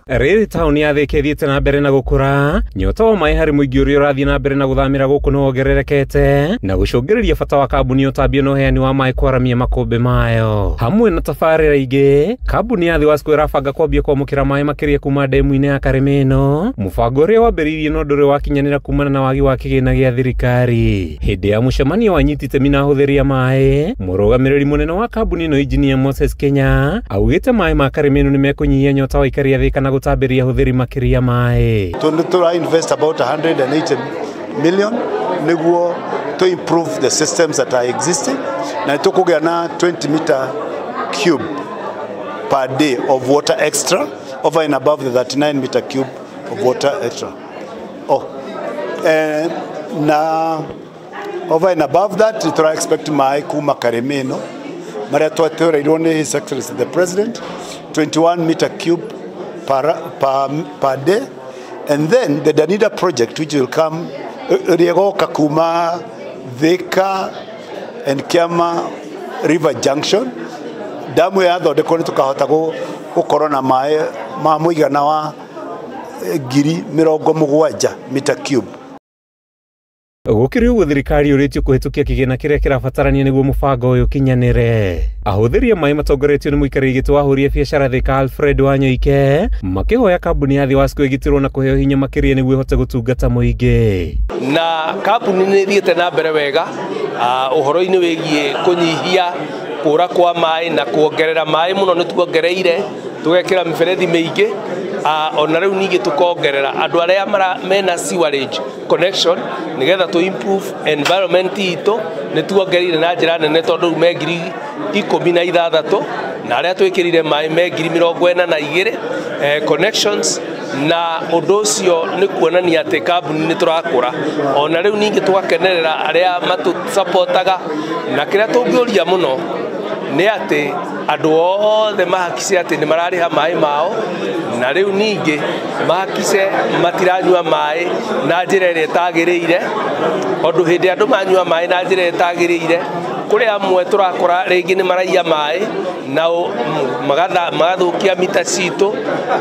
Rĩrĩ taũni ya Thika ĩthiĩte na mbere na gũkũra, nyota wa maĩ harĩ mũingĩ ũrĩa ũrathiĩ na mbere na gũthamĩra gũkũ nĩ wongererekete na gũcũngĩrĩria bata wa kambuni ya ũtambia na ũheani wa maĩ kwaramia makũmbĩ mayo. Hamwe na tabarĩra ingĩ, kambuni ya Thiwasco ĩrabanga kwambia kwamũkĩra maĩ makĩria kuma ndemu-inĩ ya Karĩmĩno, mũbango ũrĩa wambĩrĩirie no ndũrĩ wakinyanĩra kumana na wagi wa kĩgĩna gĩa thirikari. Hĩndĩ ya mũcemanio wa anyiti itemi na ahũthĩri a maĩ, mũrũgamĩrĩri mũnene wa kambuni ĩno Engineer Moses Kenya augĩte maĩ ma Karĩmĩno nĩ mekũnyihia nyota wa aikari a Thika na gũtambĩria ahũthĩri makĩria maĩ. Tũra invest about 180 million nĩguo to improve the systems that are existing, na tũkũgĩa na 20 meter cube per day of water extra over and above the 39 meter cube of water extra. Oh, na over and above that tũra expect maĩ kuma Karĩmĩno marĩa twatũreirwo nĩ His Excellency the President, 21 meter cube per day, and then the Danida project, which will come ĩrĩa ĩgoka kuma Thika and Kiama River Junction, damu yathondekwo nĩ tũkahota gũkorwo na maĩ ma mũigana wa 70,000 meter cube. Gũkĩrĩ ũguo, thirikari yũrĩtio kũhĩtũkia kĩgĩna kĩrĩa kĩrabatarania nĩguo mũbango ũyũ ũkinyanĩre. Ahũthĩri a maĩ matongoretio nĩ mũikarĩri gĩtĩ wa ahũri a biacara Thika Alfred Wanyoike makĩhoya kambuni ya Thiwasco ĩgitĩrwo na kũheo hinya makĩria nĩguo ĩhote gũtungata mũingĩ. Na kambuni nĩ ĩthiĩte na mbere wega ũhoro-inĩ wĩgiĩ kũnyihia kũra kwa maĩ na kuongerera maĩ mũno. Nĩ tuongereire tũgekĩra mĩberethi mĩingĩ, ona rĩu ningĩ tũkongerera andũ arĩa mena sewerage connection nĩgetha tũ improve environment itũ. Nĩ tuongereire na njĩra nene tondũ rĩu me 16,000, na arĩa twĩkĩrire maĩ me 42,000 connections, na ũndũ ũcio nĩ kuonania atĩ kambuni nĩ tũrakũra. Ona rĩu ningĩ tũgakenerera arĩa matũsapotaga, na kĩrĩa tũngĩũria mũno nĩ atĩ andũ othe mahakice atĩ nĩ mararĩha maĩ mao, na rĩu ningĩ mahakice matiranyua maĩ na njĩra ĩrĩa ĩtagĩrĩire, tondũ hĩndĩ andũ manyua maĩ na njĩra ĩtagĩrĩire, kũrĩ amwe tũrakora rĩngĩ nĩ maraiya maĩ na magathũkia mita citũ,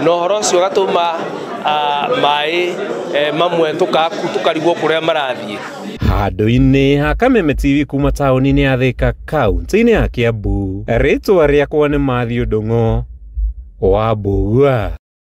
na ũhoro ũcio ũgatũma maĩ mamwe tũkarigwo kũrĩa marathiĩ. Handũ-inĩ ha Kameme TV kuma taũni-inĩ ya Thika, kaunti-inĩ ya Kiambu, rĩtwa rĩakwa nĩ Matthew Ndung'u wa Mbugua.